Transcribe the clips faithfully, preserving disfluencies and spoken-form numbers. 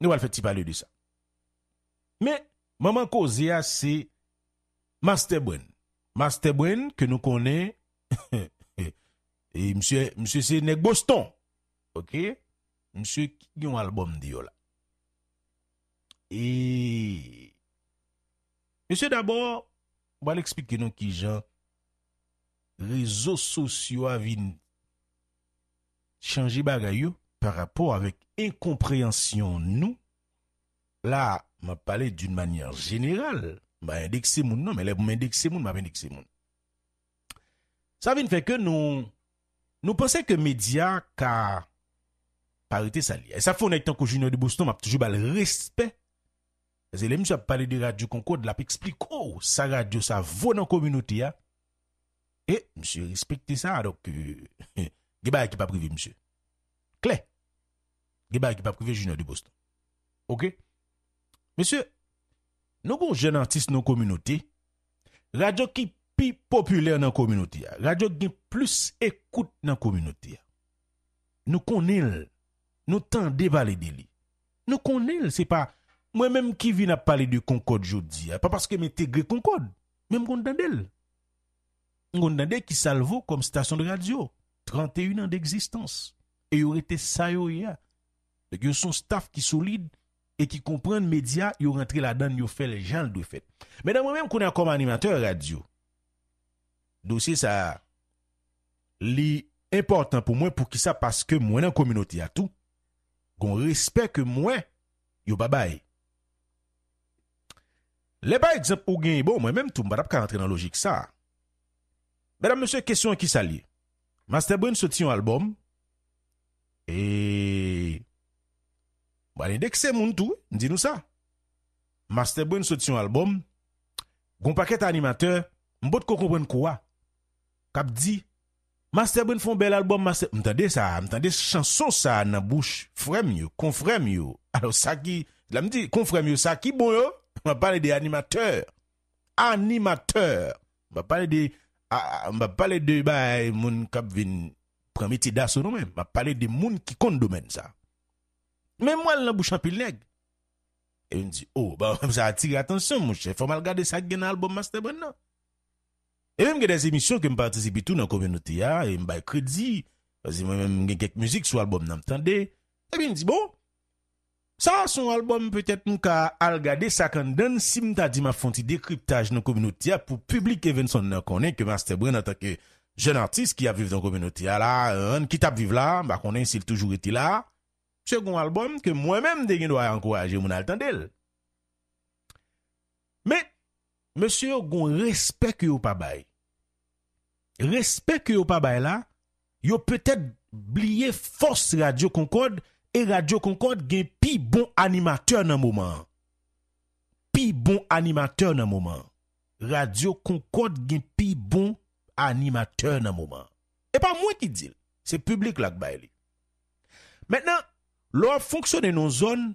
Nou pral fè ti pale de sa. Men, manman koze a se Master Brain. Master Brain ke nou konnen, e misye, misye se nèg Boston. Oke? Misye ki gen yon albòm deyò la. E, mesye, dabò, m pral eksplike nou kijan rezo sosyo a vin chanje bagay yo pa rapò avèk enkonpreyansyon nou. La, m ap pale d'une manière générale. M pa endekse moun non, men lè pou m endekse moun, m ap endekse moun. Sa vin fè ke nou, nou panse ke medya ka pa rete sa l ye. E sa fè yon nèg tankou Junior de Boston, m ap toujou ba l respè. Paske lè misye ap pale de Radyo Konkòd, l ap eksplike w sa radyo sa vo nan kominote a. E misye respekte sa, donk, euh, gen bagay ki p ap rive misye. Klè. Gen bagay ki p ap rive Junior de Boston. Oke? Mesye, nou gon jèn atis nan kominote. Radyo ki pi popilè nan kominote a. Radyo ki gen plis ekout nan kominote a. Nou konnen l. Nou tande pale de li. Nou konnen l, se pa mwen menm ki vin ap pale de Konkòd jodi a. Pa paske m entegre Konkòd, men m konn tande l. M konn tande kisa l vo kòm stasyon de radyo. Trannteyen an degzistans. E yo rete sa yo ye a. Donk, yo se yon staff ki solid e ki konprann medya, yo rantre ladan l, yo fè l jan l dwe fèt. Men nan mwen menm, kounye a kòm animatè radyo, dosye sa a, li enpòtan pou mwen. Poukisa? Paske mwen nan kominote a tou, gon respè ke mwen, yo pa bay. Lè, pa egzanp, ou gen, bon, mwen menm tou, m pa t ap ka rantre nan lojik sa a. Medam, mesye, kesyon an kisa l ye? Master Brain soti yon albòm, e m pral endekse moun tou, wi, m di nou sa. Master Brain soti yon albòm, gon pakèt animatè, m potko konprann kou a, k ap di, Master Brain fè yon bèl albòm, Master, m tande sa, m tande chanson sa nan bouch frè m yo, konfrè m yo. Alò, sa ki, lè m di konfrè m yo, sa ki bon yo, m ap pale de animatè. Animatè. M ap pale de, a, a, m ap pale de bay moun k ap vin pran metye daso non, men m ap pale de moun ki konn domèn sa. Men m wè l nan bouch anpil nèg. E m di, o, bagay sa atire atansyon, monchè, fò m al gade sa k gen nan albòm Master Brain nan. E menm gen de emisyon ke m patisipe tou nan kominote a, e m bay kredi, paske mwen menm m gen kèk mizik sou albòm nan m tande. Epi m di, bon, sa a se yon albòm, petèt m ka al gade sa k anndan l, si m ta di m ap fè yon ti dekriptaj nan kominote a pou piblik Evenson nan konnen ke Master Brain antanke jèn atis ki ap viv nan kominote a la, ki t ap viv la, m pa konnen si l toujou rete la. Misye gen yon albòm ke mwen menm m te gen dwa ankouraje moun al tande l. Men, mesye yo gen yon respè ke yo pa bay. Respè ke yo pa bay la, yo petèt bliye fòs Radyo Konkòd, e Radyo Konkòd gen pi bon animatè nan moman an. Pi bon animatè nan moman an. Radyo Konkòd gen pi bon animatè nan moman an. E pa mwen ki di l, se piblik la k bay li. Mentnan, lè w ap fonksyone nan yon zòn,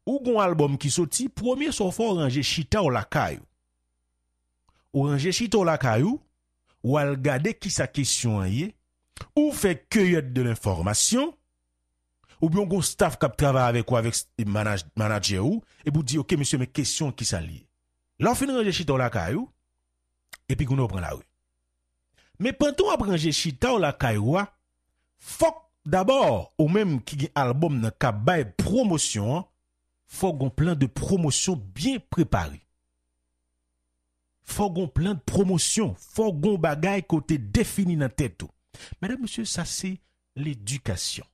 ou gen yon albòm ki soti, premye sa w fè, w ranje chita w lakay ou. Ou ranje chita w lakay ou, w al gade kisa kesyon an ye, ou fè kiyèt de lenfòmasyon, oubyen w gen yon staff k ap travay avèk ou, avèk s-, manaj-, manadjè ou, epi w di, oke, mesye, men kesyon an kisa l ye. Lè w fin ranje chita w lakay ou, epi kounye a w pran lari. Men pandan w ap ranje chita w lakay ou a, fòk dabò, ou menm ki gen albòm nan k ap bay pwomosyon an, fòk gen yon plan de pwomosyon byen prepare. Fòk gen yon plan de pwomosyon, fòk gen yon bagay ke w te defini nan tèt ou. Medam, mesye, sa se ledikasyon.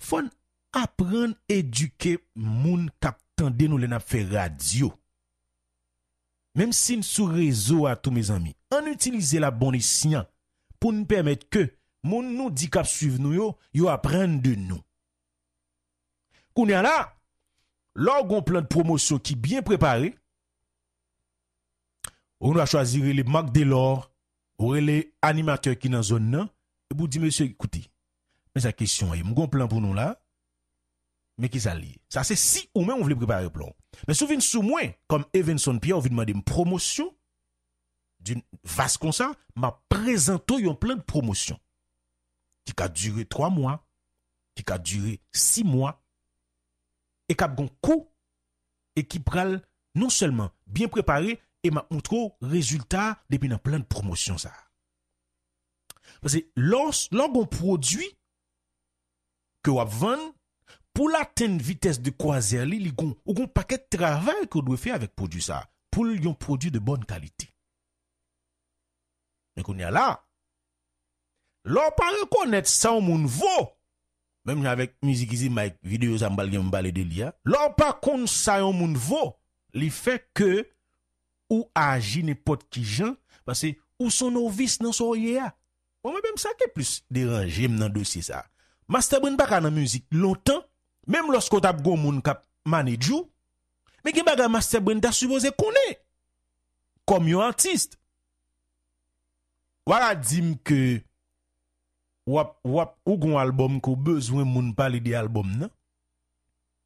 Fò n aprann edike moun k ap tande nou lè n ap fè radyo. Menm si n sou rezo a tou, mezanmi, ann itilize l a bon esyan pou n pèmèt ke moun nou di k ap swiv nou yo, yo aprann de nou. Kounye a la, lè w gen yon plan de pwomosyon ki byen prepare, ou gen dwa chwazi rele Marc Delor, ou rele animatè ki nan zòn nan, epi w di, mesye, koute, men sa kesyon an ye, m gen yon plan pou nou la, men kisa l ye? Sa se si ou menm ou vle prepare plan w. Men si w vin sou mwen, kòm Evenson Pierre, ou vin mande m pwomosyon, d'une vas konsa, m ap prezante w yon plan de pwomosyon ki ka dire twa mwa, ki ka dire sis mwa. e k ap gen yon kou e ki pral non sèlman byen prepare e m ap montre w rezilta depi nan plan de pwomosyon sa a. Paske lè w, lè w gen yon pwodui ke w ap vann, pou l atenn vitès de kwazè li, li gon, ou gon pakèt travay ke w dwe fè avèk pwodui sa a, pou l yon pwodui de bòn kalite. Men kounye a la, lè w pa rekonèt sa yon moun vo, menm jan avèk mizik Easy Mike, videyo sa m pral gen m pale de li a, lè w pa konn sa yon moun vo, li fè ke ou aji nenpòt ki jan, paske ou se yon novis nan sa w ye a. Bon, mwen menm sa ki plis deranje m nan dosye sa a. Master Brain pa ka nan mizik lontan, menm lòske w t ap gon moun k ap manage ou, men gen bagay Master Brain ta sipoze konnen kòm yon atis. W a ka di m ke w ap, w ap, ou gon albòm ke w bezwen moun pale de albòm nan.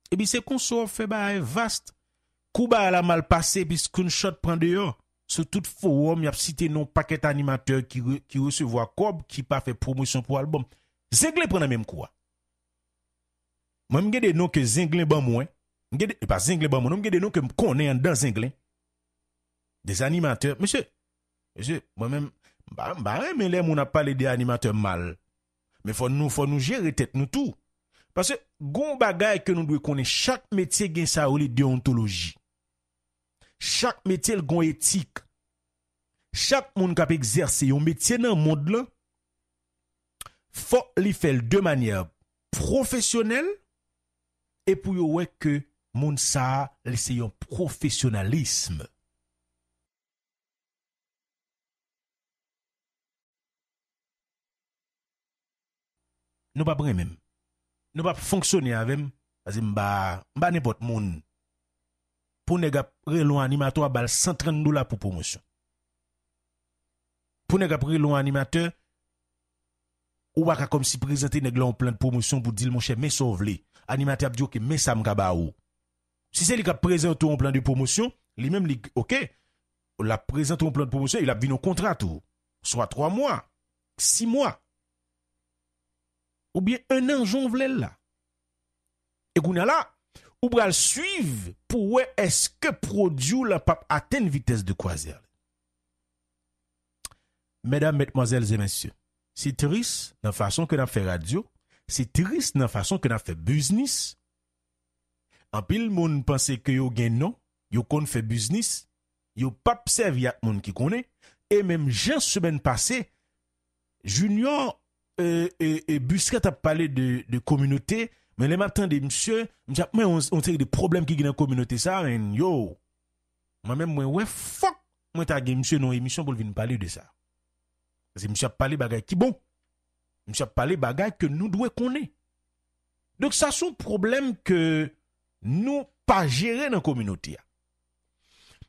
Epi se konsa w ap fè bagay vast. Kou bagay la mal pase, epi screenshot pran deyò. Sou tout fowòm, y ap site non pakèt animatè ki re-, ki resevwa kòb, ki pa fè pwomosyon pou albòm. Zenglen pran nan menm kou a. Mwen, m gen de non ke Zenglen ban mwen. M gen de, e pa Zenglen ban mwen, non, m gen de non ke m konnen anndan Zenglen. De animatè, mesye, mesye, mwen menm, m pa, m pa renmen lè moun ap pale de animatè mal. Men fò nou, fò nou jere tèt nou tou. Paske gon bagay ke nou dwe konnen, chak metye gen sa yo rele deontoloji. Chak metye l gon etik. Chak moun k ap egzèse yon metye nan mond lan, fòk li fè l de manyè pwofesyonèl e pou yo wè ke moun sa a, li se yon pwofesyonalis. Nou p ap renmen m. Nou p ap fonksyone avè m, paske m pa, m pa nenpòt moun. Pou nèg ap rele yon animatè, w ap ba l san trant dola pou pwomosyon. Pou nèg ap rele yon animatè, ou pa ka kòmsi prezante nèg la yon plan de pwomosyon pou di l, monchè, men sa w vle. Animatè ap di, oke, men sa m ka ba ou. Si se li k ap prezante w yon plan de pwomosyon, li menm li, oke, l ap prezante w yon plan de pwomosyon, e l ap vin yon kontra tou. Swa twa mwa, sis mwa, oubyen ennan, jan w vle l la. E kounye a la, ou pral swiv pou wè èske pwodui w lan p ap atenn vitès de kwazè li. Medam, medmwazèl e mesye, se tris nan fason ke n ap fè radyo, se tris nan fason ke n ap fè biznis. Anpil moun panse ke yo gen non, yo konn fè biznis, yo p ap sèvi ak moun ki konnen, e menm jan semèn pase, Junior, e, e, e Busquet t ap pale de, de kominote, men lè m ap tande misye, misye ap mwen yon, yon seri de pwoblèm ki gen nan kominote sa, men yo, mwen menm mwen wè fòk mwen ta gen misye nan yon emisyon pou l vin pale de sa. Paske misye ap pale bagay ki bon. Misye ap pale bagay ke nou dwe konnen. Donk sa se yon pwoblèm ke nou pa jere nan kominote a.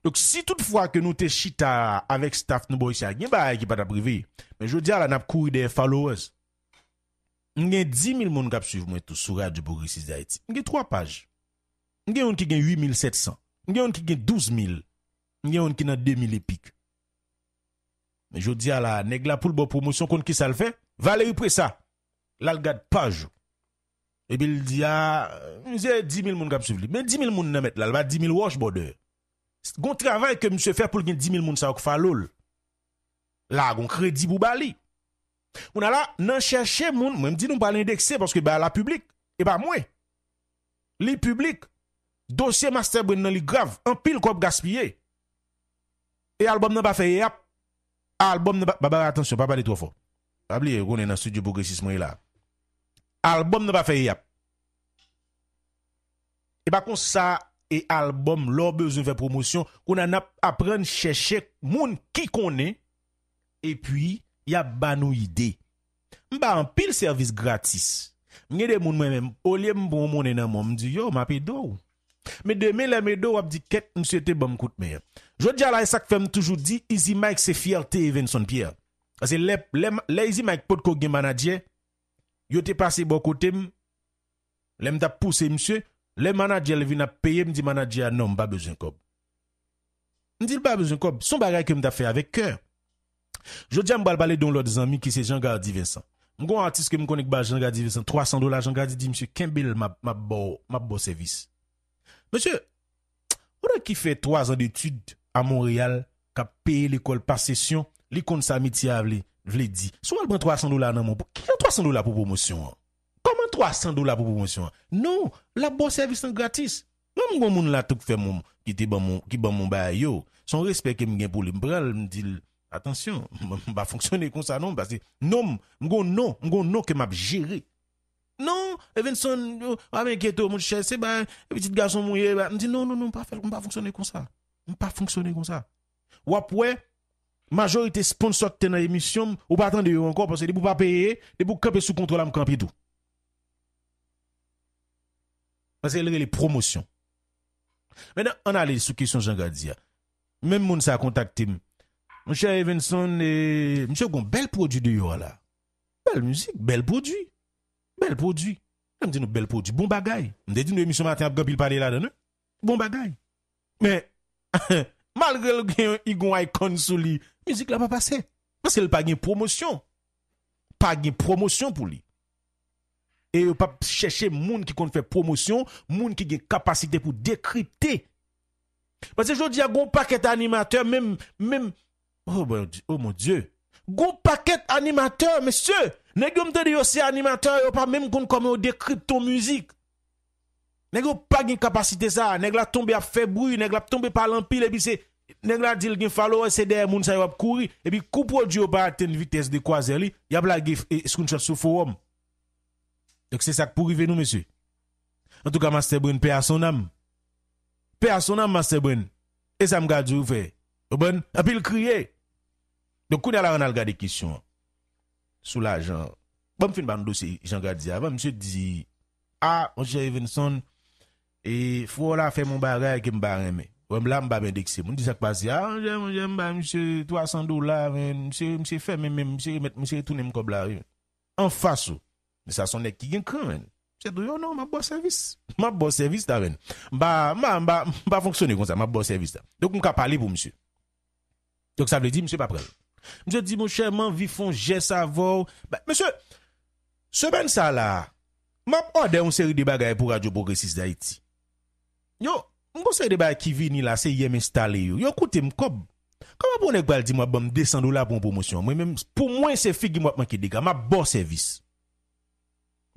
Donk si toutfwa ke nou te chita avèk staff nou bò isi a, gen bagay ki pa t ap rive. Men jodi a la, n ap kouri dèyè followers. M gen dis mil moun k ap swiv mwen tou sou Radyo Pwogresis Dayiti. M gen twa paj. M gen youn ki gen uit mil sèt san. M gen youn ki gen douz mil. M gen youn ki nan de mil epik. Men jodi a la, nèg la pou l ba w pwomosyon, konn kisa l fè? Valérie Pressa. L al gad paj ou. Epi l di, a, misye dis mil moun k ap swiv li. Men dis mil moun nan mèt la, l pa dis mil wòch, brother. Gon travay ke misye fè pou l gen dis mil moun sa yo k follow l. La, gon kredi pou ba li. Kounye a la, nan chèche moun, mwen m di nou pral endekse paske bagay la piblik. E pa mwen. Li piblik. Dosye Master Brain nan li grav. Anpil kòb gaspiye. E albòm nan pa fè yap. Albòm nan pa, pa bay atansyon, pa pale twò fò. Pa bliye, ou konnen nan estidyo pwogresis mwen ye la. Albòm nan pa fè yap. E pa konsa e albòm, lè w bezwen fè pwomosyon, kounye a n ap aprann chèche moun ki konnen, epi y ap ba nou ide. M bay anpil sèvis gratis. M gen de moun mwen menm, olye m pran yon monnen nan men w, m di, yo, m ap ede w. Men demen lè m ede w, w ap di, kèt, misye te ban m kout men an. Jodi a la, e sa k fè m toujou di, Easy Mike se fyète Evenson Pierre. Paske lè, lè, lè Easy Mike potko gen manadjè, yo te pase bò kote m, lè m t ap pouse misye, lè manadjè l vin ap peye, m di manadjè a, non, m pa bezwen kòb. M di l pa bezwen kòb. Se yon bagay ke m t ap fè avèk kè. Jodi a, m pral pale de yon lòt zanmi ki se Jean Gardy Vincent. M gen yon atis ke m konnen k ba Jean Gardy Vincent twa san dola. Jean Gardy di, misye, kenbe l, m ap, m ap ba w, m ap ba w sèvis. Mesye, ou nèg ki fè twa zan detid a Monreyal, k ap peye lekòl pa sesyon, li konn sa metye a vle, vle di. Si w al pran twa san dola nan men w, ki jan twa san dola pou pwomosyon an? Kòman twa san dola pou pwomosyon an? Non, l ap ba w sèvis lan gratis. Mwen, m gon moun la tou k fè m, ki te ban m, ki ban m yon bagay yo. Se yon respè ke m gen pou li. M pran l, m di l, atansyon, m pa fonksyone konsa non, paske non, m gon non, m gon non ke m ap jere. Non, Evenson, yo, pa enkyete w, monchè, se bagay, pitit gason m ou ye, ba, m di, non, non, non, m pa fè l, m pa fonksyone konsa. M pa fonksyone konsa. W ap wè, majorite sponsò ki te nan emisyon m, ou pa tande yo ankò, paske depi w pa peye, depi w kanpe sou kontra, m kanpe tou. Paske l rele pwomosyon. Mentnan, ann ale sou kesyon Jean Gardy a. Menm moun sa kontakte m. Monchè Evenson, e, misye gon bèl pwodui deyò a la. Bèl mizik, bèl pwodui. Bèl pwodui. Lè m di nou bèl pwodui, bon bagay. M te di nou emisyon maten ap gen anpil pale ladan l, wi. Bon bagay. Men, malgre l gen yon Igon Icon sou li, mizik la pa pase. Paske l pa gen pwomosyon. Pa gen pwomosyon pou li. E yo p ap chèche moun ki konn fè pwomosyon, moun ki gen kapasite pou dekripte. Paske jodi a, gon pakèt animatè, menm, menm, oh, Bondye, oh, mon Dye. Gon pakèt animatè, mesye, nèg yo m tande yo se animatè, yo pa menm konn kòman yo dekripte yon mizik. Nèg yo pa gen kapasite sa, nèg la tonbe ap fè bri, nèg la ap tonbe pale anpil, epi se, nèg la di l gen followers, se dèyè moun sa yo ap kouri, epi kou pwodui yo pa atenn vitès de kwazè li, y ap lage, e, screenshot sou fowòm. Donk se sa k pou rive nou, mesye. Antouka, Master Brain, paix à son âme. Paix à son âme, Master Brain. E sa m ka di w fè. Ou konprann? Anpil kriye. Donk, kounye a la, ann al gade kesyon an. Sou lajan. Bon, m fin ba nou dosye Jean Gardy avan. Misye di, a, monchè Evenson, e fò la fè m yon bagay ke m pa renmen. Bon, la, m p ap endekse. Moun di sa k pase. A, monchè, monchè, m bay misye twa san dola, men misye, misye fèmen menm, misye remèt, misye retounen m kòb la, wi. Anfas ou. Men sa se yon nèg ki gen kran, menn. Misye di w, yo, non, m ap ba w sèvis. M ap ba w sèvis la, menn. M pa, m pa, m pa, m pa fonksyone konsa, m ap ba w sèvis la. Donk, m ka pale pou misye. Donk, sa vle di, misye pa pran l. Misye di, monchè, m anvi fè yon jès avè w. Ba, mesye, semèn sa la, m ap òdè yon seri de bagay pou Radyo Pwogresis Dayiti. Yo, m gon seri de bagay ki vini la, se yè m enstale yo. Yo koute m kòb. Kòman pou yon nèg pral di m w ap ban m de san dola pou yon pwomosyon? Mwen menm, pou mwen, se figi m w ap manke dega. M ap ba w sèvis.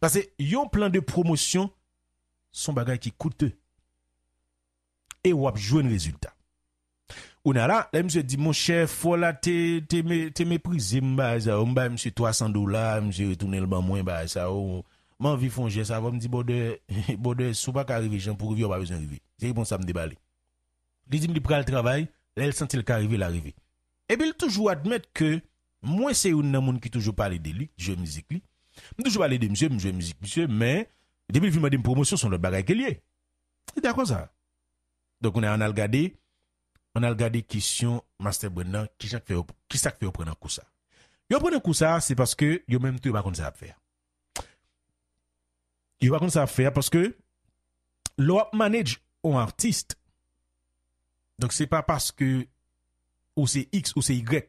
Paske yon plan de pwomosyon, se yon bagay ki koute. E w ap jwenn rezilta. Kounye a la, lè misye di, monchè, fò la te, te, me- te meprize m, bagay sa yo, m bay misye twa san dola, misye retounen l ban mwen, bagay sa yo. M anvi fè yon jès avè w, m di, bòdè, bòdè, si w pa ka rive jan pou rive, w pa bezwen rive. Se repons sa m te ba li. Li di m li pral travay, lè l santi l ka rive, l a rive. Epi l toujou admèt ke mwen se youn nan moun ki toujou pale de li, jwe mizik li. M toujou pale de misye, m jwe mizik misye, men depi l vin mande m pwomosyon, se yon lòt bagay ke l ye. Li dakò sa. Donk, kounye a, ann al gade, ann al gade kesyon Master Brain nan, ki sa k fè yo, ki sa k fè yo pran nan kou sa. Yo pran nan kou sa, se paske yo menm tou yo pa konn sa y ap fè a. Yo pa konn sa y ap fè a, paske lè w ap manage yon atis, donk se pa paske ou se X, ou se Y,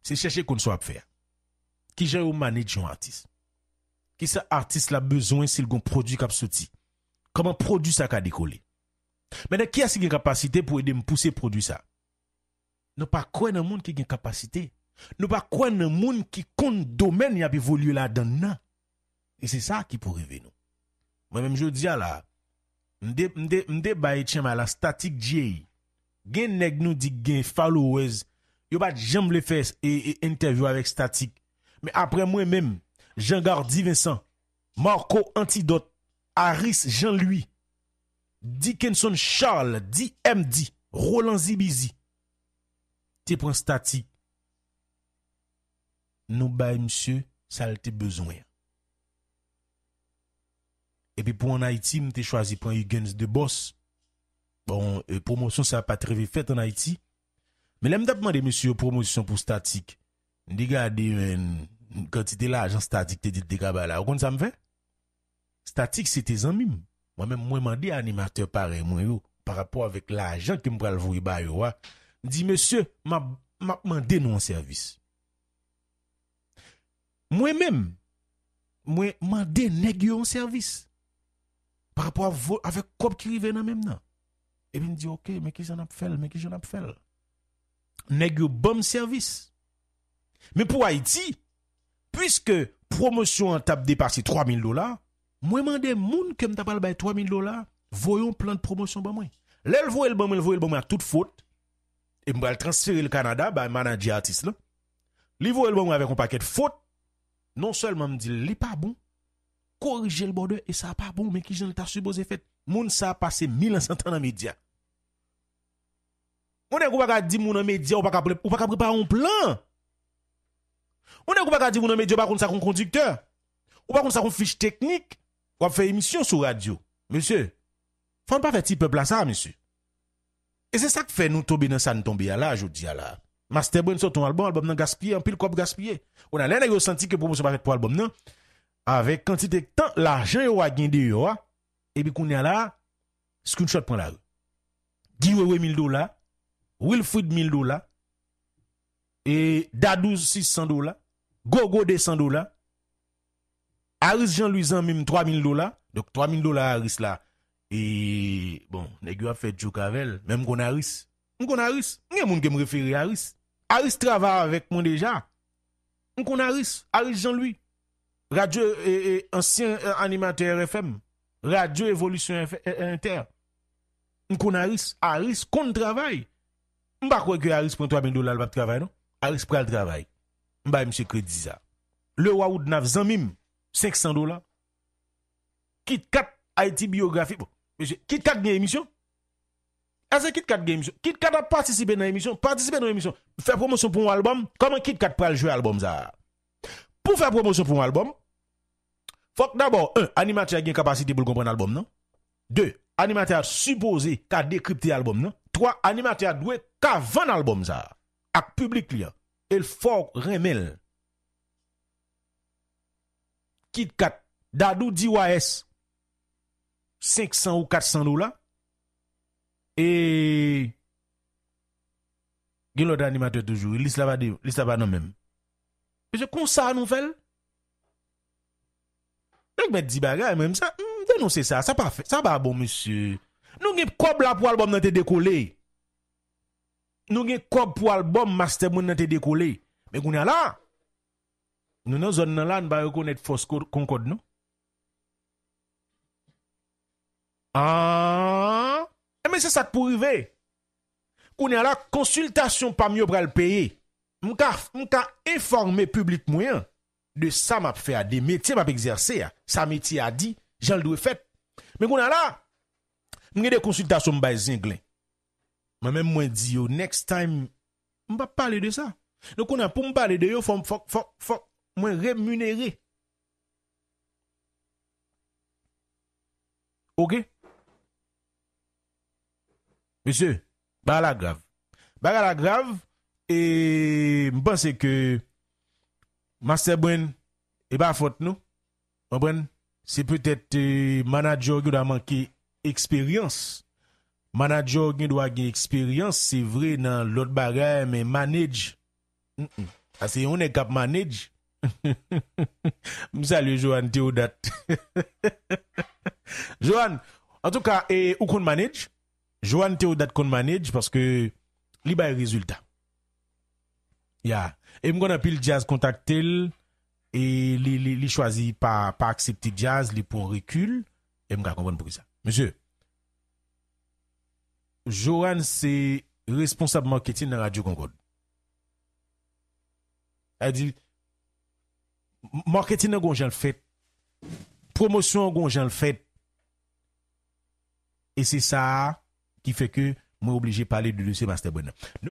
se chèche konn sa w ap fè a. Ki jan yo manage yon atis? Ki sa atis la bezwen si l gon pwodui k ap soti? Kòman pwodui sa ka dekole? Mentnan, kiyès ki gen kapasite pou ede m pouse pwodui sa? Nou pa kwè nan moun ki gen kapasite. Nou pa kwè nan moun ki konn domèn y ap evolye ladan l nan. E se sa ki pou rive nou. Mwen menm jodi a la, m te, m te, m te bay Tchenmay la Static J. Gen nèg nou di k gen followers, yo pa t janm vle fè e, e, entèvyou avèk Static. Men apre mwen menm, Jean Gardy Vincent, Marco Antidot, Aris Jean Louis, Dickenson Charles, D M D, Roland Zibizi, te pran Static. Nou bay misye sa l te bezwen an. Epi pou ann Ayiti, m te chwazi pran Huguens de Boss. Bon, e, pwomosyon sa pa t rive fèt ann Ayiti. Men lè m t ap mande mesye yo pwomosyon pou Static, m te gade, men, kantite lajan Static te di l te ka bay la. Ou konn sa m fè? Static se te zanmi m. Mwen menm, mwen mande animatè parèy mwen yo, pa rapò avèk lajan ke m pral voye ba yo a, m di, mesye, m ap, m ap mande nou yon sèvis. Mwen menm, mwen mande nèg yo yon sèvis. Pa rapò a vo-, avèk kòb ki rive nan men m nan. Epi m di, "Ok, men kijan n ap fè l, men kijan n ap fè l?" Nèg yo ban m sèvis. Men pou Ayiti, piske pwomosyon an t ap depase twa mil dola, mwen mande moun ke m ta pral bay twa mil dola, voye yon plan de pwomosyon ban mwen. Lè l voye l ban mwen, l voye l ban mwen ak tout fot. E m pral transfere l Kanada, bay manadjè atis lan. Li voye l ban mwen avèk yon pakèt fot. Non sèlman m di l, li pa bon, korije l brother, e sa pa bon, men kijan l ta sipoze fèt? Moun sa pase mil an san tan nan medya. Yon nèg ou pa ka di moun an medya, ou pa ka pre-, ou pa ka prepare yon plan. Yon nèg ou pa ka di moun an medya, ou pa konn sa k yon kondiktè. Ou pa konn sa k yon fich teknik. W ap fè emisyon sou radyo. Mesye, fò n pa fè ti pèp la sa, mesye. E se sa k fè nou tonbe nan sa n tonbe a la, jodi a la. Master Brand sot yon albòm, albòm nan gaspiye, anpil kòb gaspiye. Kounye a, lè nèg yo santi ke pwomosyon pa fèt pou albòm nan, avèk kantite tan, lajan yo a gen deyò a, epi kounye a la, Screenshot pran lari. Guy Wewe mil dola, Wilfrid mil dola, e Dadou sis san dola, Gogo de san dola, Aris Jean Louis zanmi m twa mil dola. Donk twa mil dola Aris la. E bon, nèg yo ap fè joke avè l, men m konn Aris. M konn Aris. M gen moun ke m refere Aris. Aris travay avèk mwen deja. M konn Aris, Aris Jean Louis. Radyo, e, e, ansyen, e, animatè R F M. Radyo Evolisyon F-, e, e, Entè. M konn Aris. Aris konn travay. M pa kwè ke Aris pran twa mil dola, l p ap travay, non. Aris pral travay. M bay misye kredi sa. Leroy Woodnav, zanmi m, senk san dola. KitKat, Ayiti Biyografi. Bon, mesye, KitKat gen emisyon? Èske KitKat gen emisyon? KitKat ap patisipe nan emisyon? Patisipe nan emisyon. Fè pwomosyon pou yon albòm. Kòman KitKat pral jwe albòm sa a? Pou fè pwomosyon pou yon albòm, fòk dabò, en, animatè a gen kapasite pou l konprann albòm nan. De, animatè a sipoze ka dekripte albòm nan. Twa, animatè a dwe ka vann albòm sa a ak piblik li an. E l fò renmen l. KitKat, Dadou D Y S, senk san ou kat san dola. E gen lòt animatè toujou. Lis la pa de, lis la pa nan men m. Mesye, konsa nou fè l? Nèg mèt di bagay, men sa, m denonse sa. Sa pa fè, sa pa bon, mesye. Nou gen kòb la pou albòm nan te dekole. Nou gen kòb pou albòm Master Brand nan te dekole. Men kounye a la, nou nan zòn nan la, nou pa rekonèt fòs ko-, Konkòd, non. Ah, enben se sa k pou rive. Kounye a la, konsiltasyon pa m yo pral peye. M ka, m ka enfòme piblik mwen an de sa m ap fè a, de metye m ap egzèse a, sa metye a di, jan l dwe fèt. Men kounye a la, m gen de konsiltasyon m bay Zenglen. Mwen menm mwen di yo, next time, m p ap pale de sa. Donk kounye a, pou m pale de yo, fò, fò, fò, fò mwen reminere. Ok? Mesye, bagay la grav. Bagay la grav, e m panse ke Master Brand, e pa fòt nou. Konprann? Se petèt, e, manadjè yo ki ta manke eksperyans. Manadjè yo gen dwa gen eksperyans, se vre, nan lòt bagay, men manage, mm, mm. Sa se yon nèg k ap manage. M salye Johan Théodat. Johan, antouka, e, ou konn manage? Johan Théodat konn manage paske li bay rezilta. Ya. E m konn anpil djaz kontakte l, e li, li, li chwazi pa, pa aksepte djaz, li pran rekil, e m ka konprann poukisa. Mesye, Johan se responsab marketing nan Radyo Concorde. Sa di, m-, marketing nan gon jan l fèt, pwomosyon an gon jan l fèt. E se sa a ki fè ke mwen oblije pale de dosye Master Brand nan.